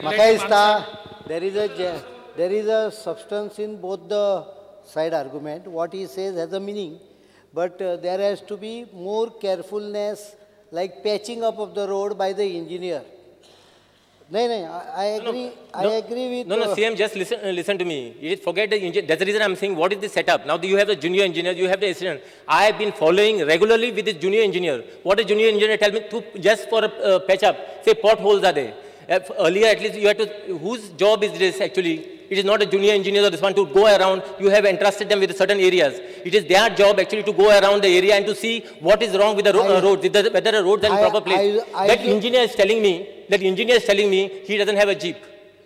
म्हाका दिसता there is a substance in both the side argument. What he says has a meaning, but there has to be more carefulness, like patching up of the road by the engineer. No, no, I agree. No, I agree with. No, no, CM, just listen to me. You just forget the engineer. That's the reason I'm saying, what is the setup? Now you have the junior engineer, you have the assistant. I have been following regularly with this junior engineer. What does junior engineer tell me? To just for a patch up, say potholes are there. Earlier, at least you had to. Whose job is this actually? It is not a junior engineer or this one to go around. You have entrusted them with certain areas. It is their job actually to go around the area and to see what is wrong with the roads, whether the roads are in proper place. That engineer is telling me he doesn't have a jeep.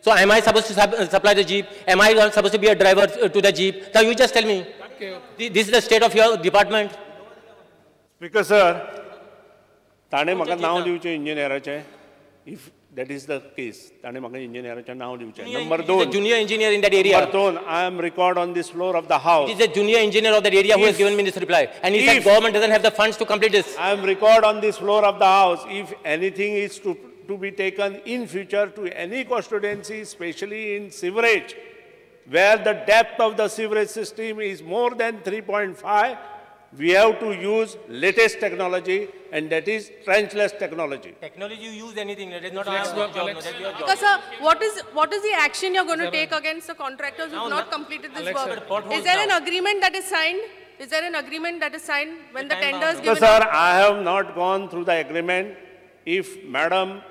So am I supposed to supply the jeep? Am I supposed to be a driver to the jeep? Now you just tell me. Okay. This is the state of your department. Speaker sir, ताणे म्हाका नांव दिवचें इंजिनियराचें. If that is the case, ताणे म्हाका इंजिनियराचें नांव दिवचें. Number 2, junior engineer in that area. Number 2, I am record on this floor of the house. It is a junior engineer of that area who has given me this reply, and he said government doesn't have the funds to complete this. I am record on this floor of the house. If anything is to be taken in future to any constituency, especially in sewerage, where the depth of the sewerage system is more than 3.5, we have to use latest technology, and that is trenchless technology. Technology, you use anything. That is not our job. No, that's your job. Because, sir, what is the action you're going to take against the contractors who have not completed this work? Is there an agreement that is signed? Is there an agreement that is signed when the tender is given? Sir, I have not gone through the agreement. If madam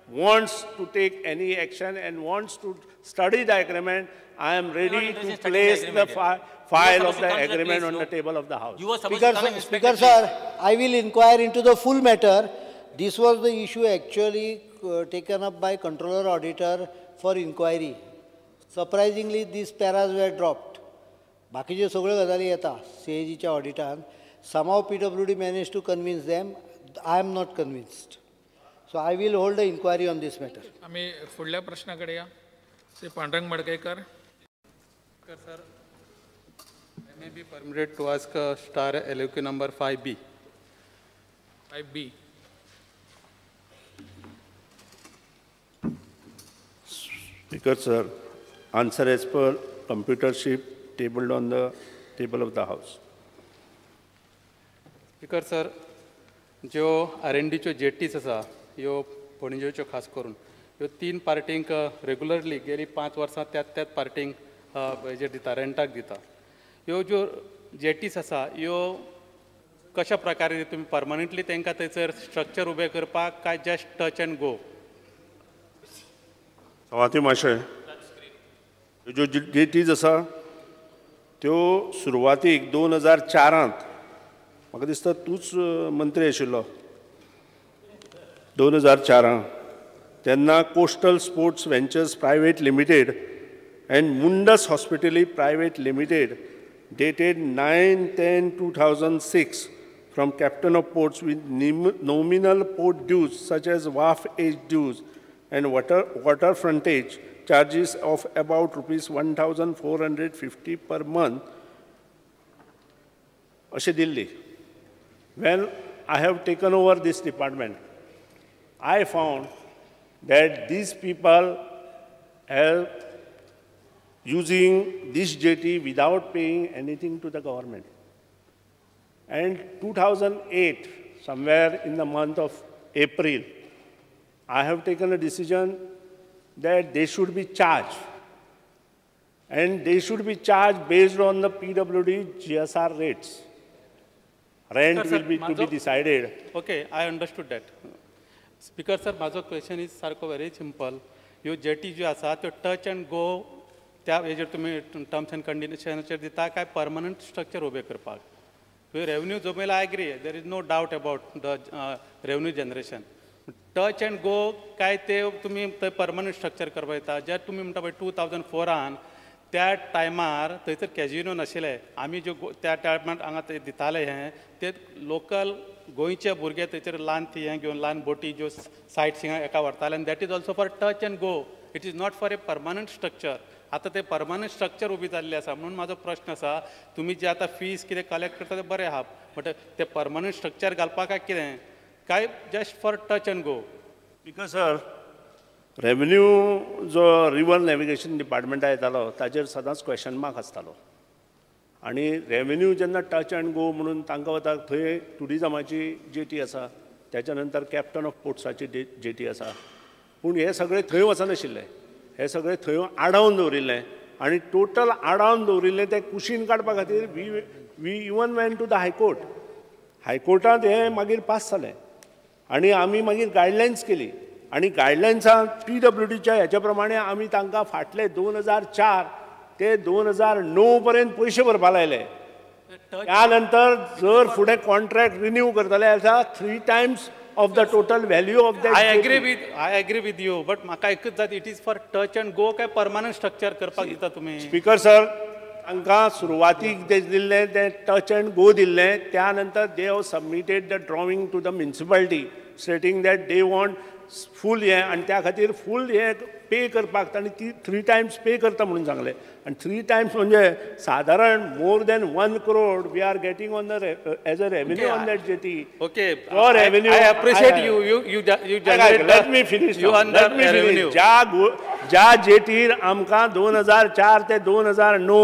wants to take any action and wants to study the agreement, I am ready to place the file of the agreement on the table of the house. Speaker sir, I will inquire into the full matter. This was the issue actually taken up by controller auditor for inquiry. Surprisingly, these paras were dropped. बाकीचे सगळ्यो गजाली येता CAGच्या ऑडिटान. Somehow PWD managed to convince them. I am not convinced. So I will hold an inquiry on this matter. आमी फुडल्या प्रश्ना कडेन या. Shri Pandurang Madkaikar. Sir, I may be permitted to ask star LOQ number 5B. 5B. Speaker sir, answer as per computer sheet tabled on the table of the house. Speaker sir, ज्यो आर&डीच्यो जेटीज आसा ह्यो पणजेच्यो खास करून ह्यो 3 पार्टींक regularly गेली 5 वर्सां त्याच त्याच पार्टींक हेजेर दिता, रेंटाक दिता. ह्यो ज्यो जेटीज आसा ह्यो कशा प्रकारे तुमी परमनंटली तांकां थंयसर स्ट्रक्चर उबें करपाक काय जस्ट टच एंड गो? सवाती माशे, ज्यो जेटीज आसा त्यो सुरवातीक 2004 म्हाका दिसता तूंच मंत्री आशिल्लो 2004 तेन्ना coastal sports ventures private limited and Mundus hospitality private limited dated 9/10/2006 from captain of ports with nominal port dues such as wharf age dues and water frontage charges of about rupees 1,450 per month अशें दिल्ली. When I have taken over this department, I found that these people are using this jetty without paying anything to the government. And 2008, somewhere in the month of April, I have taken a decision that they should be charged. And they should be charged based on the PWD GSR rates. Rent will be to be decided. Okay, I understood that. Speaker sir, my question is सारको very simple. ह्यो jetty ज्यो आसा त्यो touch and go त्या हेजेर तुमी terms and कंडिशनाचेर दिता काय परमनंट स्ट्रक्चर उबें करपाक? रेवन्यू जमयला, I agree, there is no doubt about the revenue generation. Touch and go काय ते तुमी थंय परमनंट स्ट्रक्चर करपाक येता? जे तुमी म्हणटा पळय 2004 त्या टायमार थंयसर कॅजिनो नाशिल्ले. आमी ज्यो त्या टायमार हांगा ते दिताले हें ते लोकल गोंयचे भुरगे थंयसर ल्हान ती हें घेवन ल्हान बोटी ज्यो सायट सिंगा एका व्हरताले, आनी that is also for touch and go. It is not for a permanent structure. आतां ते परमनंट स्ट्रक्चर उबी जाल्ली आसा. म्हणून म्हाजो प्रश्न आसा, तुमी जे आतां फीस कितें कलेक्ट करता तें बरें आहा, बट ते परमनंट स्ट्रक्चर घालपाक काय कितें काय just for touch and go? Because sir, revenue जो रिवर नॅविगेशन डिपार्टमेंटा येतालो ताजेर सदांच क्वेश्चन मार्क आसतालो आनी रेवेन्यू जेन्ना टच अँड गो म्हणून तांकां वता थंय ट्युरिजमाची जेटी आसा, त्याच्या नंतर कॅप्टन ऑफ पोर्ट्साची जेटी आसा, पूण हे सगळे थंय वचनाशिल्ले, हे सगळे थंय आडावन दवरिल्ले आनी टोटल आडावन दवरिल्ले ते कुशीन काडपा खातीर we even went to the high court. हायकोर्टांत हें मागीर पास जालें आनी आमी मागीर गायडलायन्स केली आनी गायडलायन्सांत PWDच्या हेच्या प्रमाणे आमी तांकां फाटले 2004 ते 2009 पर्यंत पयशे भरपा लायले. त्या नंतर जर फुडें कॉन्ट्रॅक्ट रिन्यू करतले जाल्यार 3 times of the total value of that. I agree with you, but म्हाका एकच जात, it is for touch and go काय परमनंट स्ट्रक्चर करपाक दिता तुमी? स्पीकर सर, तांकां सुरवातीक ते दिल्लें तें टच अँड गो दिल्लें, त्या नंतर they have submitted the drawing to the municipality stating that they want full हें आनी त्या खातीर फूल हें पे करपाक तांणी ती 3 टायम्स पे करता म्हणून सांगलें आनी 3 टायम्स म्हणजे सादारण more than 1 crore we are getting on the as a revenue on that jetty. Okay, revenue I appreciate you you you you generate. Let me finish. ज्या जेटीर आमकां 2004 ते 2009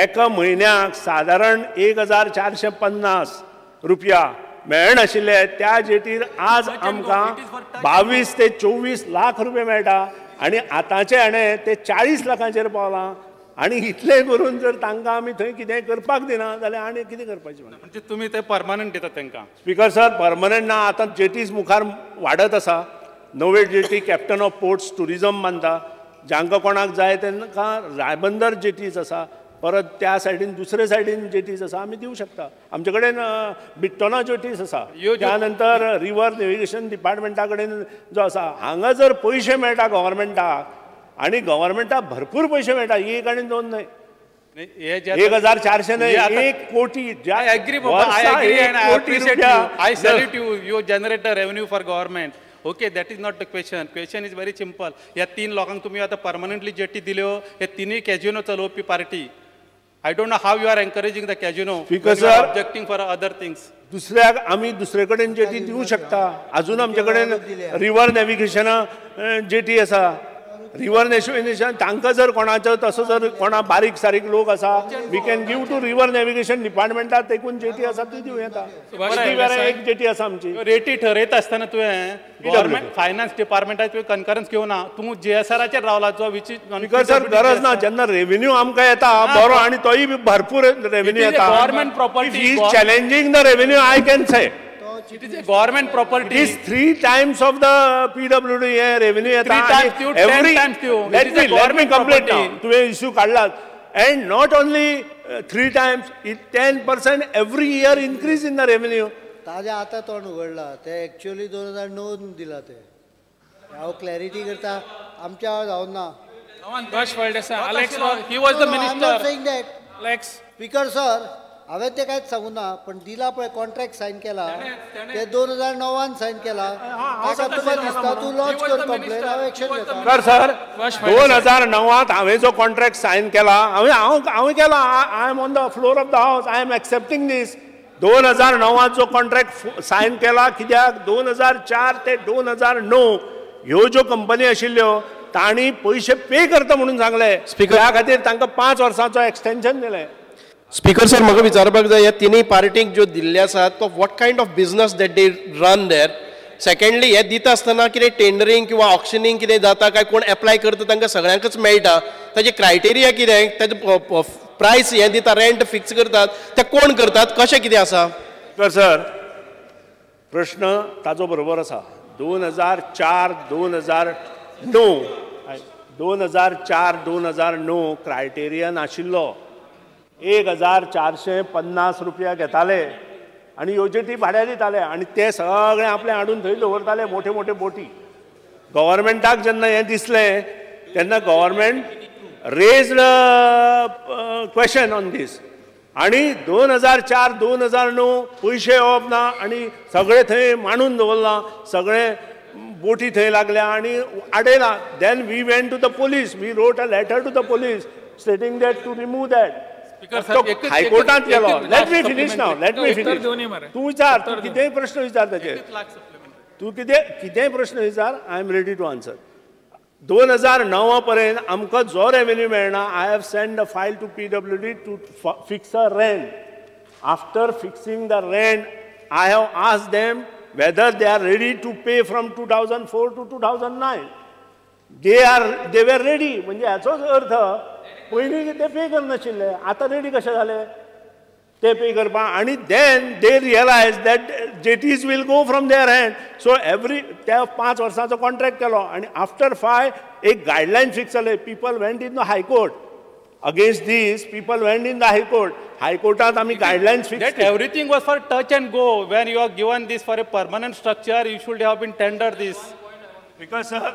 एका म्हयन्याक सादारण 1450 रुपया मेळनाशिल्ले त्या जेटीर आज आमकां 22 ते 24 लाख रुपये मेळटा आनी आतांचे हाणें ते 40 लाखांचेर पावलां आनी इतलें करून जर तांकां आमी थंय कितेंय करपाक दिना जाल्यार आनी कितें करपाचें? म्हणजे तुमी ते परमनंट दितात तांकां? स्पीकर सर, परमनंट ना, आतां जेटीज मुखार वाडत आसा. नवे jetty captain of ports tourism बांदता, जांकां कोणाक जाय तांकां रायबंदर जेटीज आसा, परत त्या सायडीन दुसरे सायडीन जेटीज आसा, आमी दिवं शकता. आमचे कडेन बिट्टोना जेटीज आसा, त्या नंतर रिवर नॅविगेशन डिपार्टमेंटा कडेन जो आसा, हांगा जर पयशे मेळटा गव्हर्मेंटाक आनी गव्हर्मेंटाक भरपूर पयशे मेळटा, 1 आनी 2 न्हय, 1400 न्हय, 1 कोटी. I agree Baba, I agree and I appreciate you, I salute you, you generate the revenue for government. Okay, that is not the question. Question is very simple. ह्या 3 लोकांक तुमी आतां परमनंटली जेटी दिल्यो, हे तिनूय कॅजिनो चलोवपी party. I don't know how you are encouraging the casino. Speaker sir, you are objecting for other things. दुसऱ्याक आमी दुसरे कडेन जेटी दिवं शकता. अजून आमचे कडेन रिवर नॅविगेशना जेटी आसा, रिवर नॅविगेशन तांकां जर कोणाचो तसो जर कोणा बारीक सारीक लोक आसा, we can give to river navigation डिपार्टमेंटाक तेकून जेटी आसा ती दिवं येता. एक जेटी आसा आमची. रेटी ठरयता आसतना तुवें गव्हर्मेंट फायनान्स डिपार्टमेंटाक तुवें कन्करन्स घेवना, तूं जीएसआराचेर रावला जो which is. Speaker sir, गरज ना, जेन्ना रेवेन्यू आमकां येता बरो आनी तोय बी भरपूर रेवेन्यू येता. Government property is challenging the revenue, I can say It is a government property. It is 3 times of the PWD revenue. 3 times due, 10 times due. Let me complete now. तुवें issue काडला and not only 3 times, it 10% every year increase in the revenue. ताजे आतां तोंड उगडला ते actually 2009 दिला ते. हांव clarity करता, आमच्या जावन ना. Alex, he was the minister. I am not saying that. Alex. Speaker sir, हांवें तें कांयच सांगू ना, पण दिला पळय कॉन्ट्रॅक्ट सायन केला ते 2009 सायन केला, ताका तुका दिसता तूं लॉन्च कर कंप्लेन, हांव एक्शन घेता. सर सर 2009 हांवें जो कॉन्ट्रॅक्ट सायन केला, हांवें केला, I am on the floor of the house, I am accepting this. 2009 जो कॉन्ट्रॅक्ट सायन केला कित्याक 2004 ते 2009 ह्यो ज्यो कंपनी आशिल्ल्यो तांणी पयशे पे करता म्हणून सांगले, त्या खातीर तांकां 5 वर्सांचो एक्सटेन्शन दिलें. स्पीकर सर, म्हाका विचारपाक जाय, ह्या तिनूय पार्टींक ज्यो दिल्ले आसात तो what kind of business that they run there? Secondly, हे दिता आसतना कितें टेंडरींग किंवा ऑक्शनींग कितें जाता काय कोण एप्लाय करता तांकां सगळ्यांकच मेळटा? ताजे क्रायटेरिया कितें? ताजे प्रायस हें दिता, रेंट फिक्स करतात ते कोण करतात, कशें कितें आसा? स्पीकर सर, प्रश्न ताजो बरोबर आसा. 2004 2009 2004 2009 क्रायटेरिया नाशिल्लो, 1450 रुपया घेताले आनी ह्यो जेटी भाड्या दिताले आनी ते सगळे आपले हाडून थंय दवरताले मोठे मोठे बोटी. गव्हर्मेंटाक जेन्ना हें दिसलें तेन्ना government raised question on this आनी 2004 2009 पयशे येवप ना आनी सगळे थंय मांडून दवरलां, सगळे बोटी थंय लागल्या आनी आडयला. Then we went to the police, we wrote a letter to the police stating that to remove that. हायकोर्टांत गेलो. Let me finish now, let me finish. तूं विचार, तूं कितेंय प्रश्न विचार ताचेर, तूं कितेंय प्रश्न विचार, I am ready to answer. 2009 पर्यंत आमकां जो रेवेन्यू मेळना, I have send a file to PWD to fix a rent. After fixing the rent I have asked them whether they are ready to pay from 2004 to 2009. They were ready. म्हणजे हाचोच अर्थ पयलीं ते pay करनाशिल्ले, आतां ready कशे जाले ते pay करपाक. आनी then they realise that jetties will go from their hand. So every त्या 5 वर्सांचो कॉन्ट्रॅक्ट केलो आनी आफ्टर 5 एक गायडलायन फिक्स जाले. People went in the high court against this, people went in the high court. हायकोर्टात आमी guidelines fix. That everything was for touch and go. When you are given this for a permanent structure, you should have been tender this. Because sir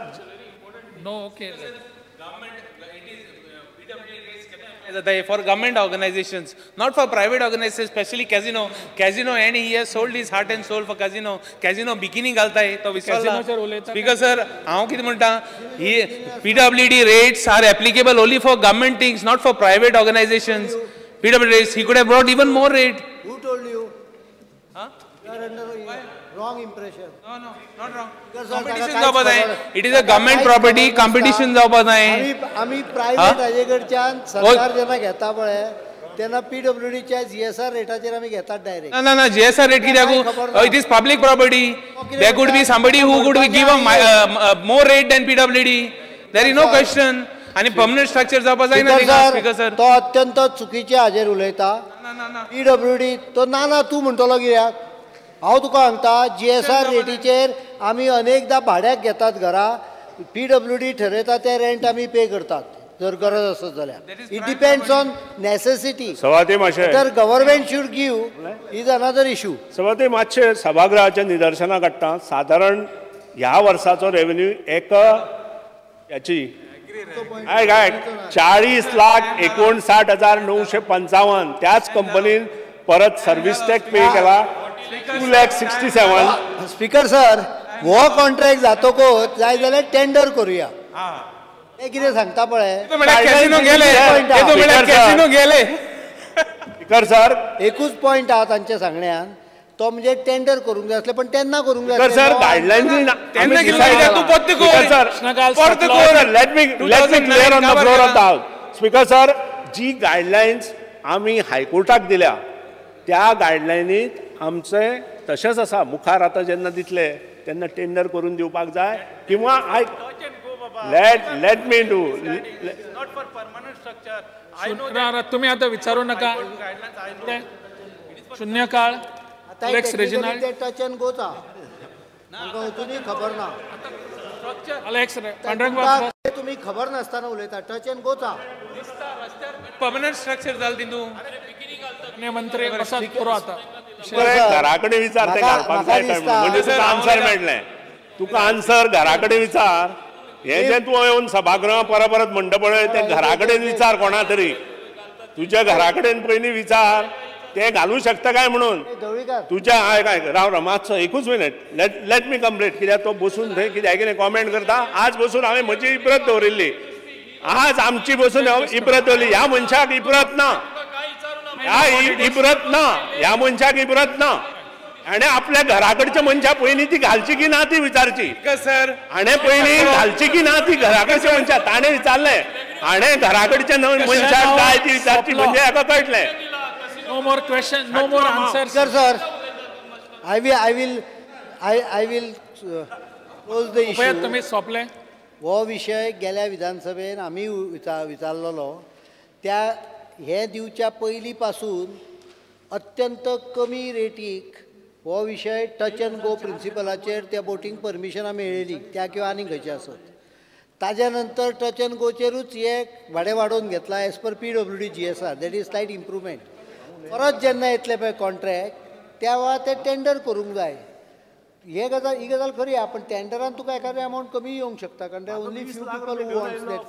no okay. For government organizations, not for private organizations, especially casino. Casino, and he has sold his heart and soul for casino. Casino bikini घालताय तो विसरला. Speaker sir, हांव कितें म्हणटा, ही PWD rates are applicable only for government things, not for private organizations. PWD rates, he could have brought even more rate. Who told you? Huh? You are under wrong impression. No, no, not wrong. Competition जावपा जाय. It is a government property. Competition जावपा जाय. आमी private हाजे कडच्यान सरकार जेन्ना घेता पळय तेन्ना पीडब्ल्यूडीच्या जीएसआर रेटाचेर आमी घेतात डायरेक्ट. ना ना ना, जीएसआर रेट कित्याक? It is public property. There could be somebody who could give a more rate than PWD. There is no question. आनी परमनंट स्ट्रक्चर जावपा जायना. स्पीकर सर, तो अत्यंत चुकीचे हाजेर उलयता. पीडब्ल्यूडी तो ना ना तूं म्हणटलो कित्याक? हांव तुका सांगता, जीएसआर रेटीचेर आमी अनेकदां भाड्याक घेतात घरां. पीडब्ल्यूडी ठरयता ते रेंट आमी पे करतात जर गरज आसत जाल्यार. It depends on necessity. सभापती मातशें, तर government should give is another issue. सभापती मातशें सभागृहाच्या निदर्शनाक हाडटा. सादारण ह्या वर्साचो रेवेन्यू एका याची आयक आयक 40,59,955. त्याच कंपनीन परत सर्वीस टॅक्स पे केला 2,67,000. स्पीकर सर, हो कॉन्ट्रॅक्ट जातकच जाय जाल्यार टेंडर करुया. ते कितें सांगता पळय, स्पीकर सर एकूच पॉयंट आहा तांच्या सांगण्यान, तो म्हणजे टेंडर करूंक जाय आसलें, पण तेन्ना करूंक जाय. Sir guidelines let me clear on the floor of the house. Speaker sir, ji guidelines आमी हायकोर्टाक दिल्या त्या गायडलायनीत आमचे तशेंच आसा. मुखार आतां जेन्ना दितले तेन्ना टेंडर करून दिवपाक जाय किंवा आयक let me do. तुमी आतां विचारू नका. शून्य काळ अलेक्स रेजिनाल्ड टच अँड गोच अजूनय खबर ना. अलेक्स पांडुरंग, तुमी खबर नासतना उलयता. टच अँड गोच परमनंट स्ट्रक्चर जालें तितून. मंत्री प्रसाद पुरो आतां घरा कडेन विचार, ते घालपाक जाय काय म्हणून. म्हणजे तुका आन्सर मेळटलें. तुका आन्सर घरा कडेन विचार. हें जें तूं येवन सभागृह परत परत म्हणटा पळय तें घरा कडेन विचार कोणा तरी. तुज्या घरा कडेन पयलीं विचार ते घालूं शकता काय म्हणून. तुज्या आयक आयक राव राव मातसो एकूच मिनट, let me complete. कित्याक तो बसून थंय कित्याक कितें कॉमेंट करता. आज बसून हांवें म्हजी इब्रत दवरिल्ली, आज आमची बसून इब्रत दवरली. ह्या मनशाक इब्रत ना, ह्या इब्रत ना, ह्या मनशाक इब्रत ना. हाणें आपल्या घरा कडच्या मनशा पयलीं ती घालची की ना ती विचारची. सर हाणें पयलीं घालची की ना ती घरा कडच्या मनशा ताणें विचारलें. हाणें घरा कडच्या मनशाक जाय ती विचारची म्हणजे हाका कळटलें. No more question, no more answers. Sir, sir, I will close the issue. तुम्ही सोंपले. हो विशय गेल्या विधानसभेन आमी विचारलेलो. त्या हे दिवच्या पयलीं पासून अत्यंत कमी रेटीक हो विशय टच अँड गो प्रिंसिपलाचेर त्या बोटींक परमिशनां मेळिल्ली त्या किंवा आनी खंयचे आसत. ताज्या नंतर टच अँड गोचेरूच हे भाडें वाडोवन घेतला as per PWD GSR. That is slight improvement. परत जेन्ना येतले पळय कॉन्ट्रॅक्ट त्या वेळार ते टेंडर करूंक जाय. हे गजाल ही गजाल खरी आहा, पण टेंडरान तुका एखादें अमावंट कमी येवंक शकता, कारण only few people who wants that.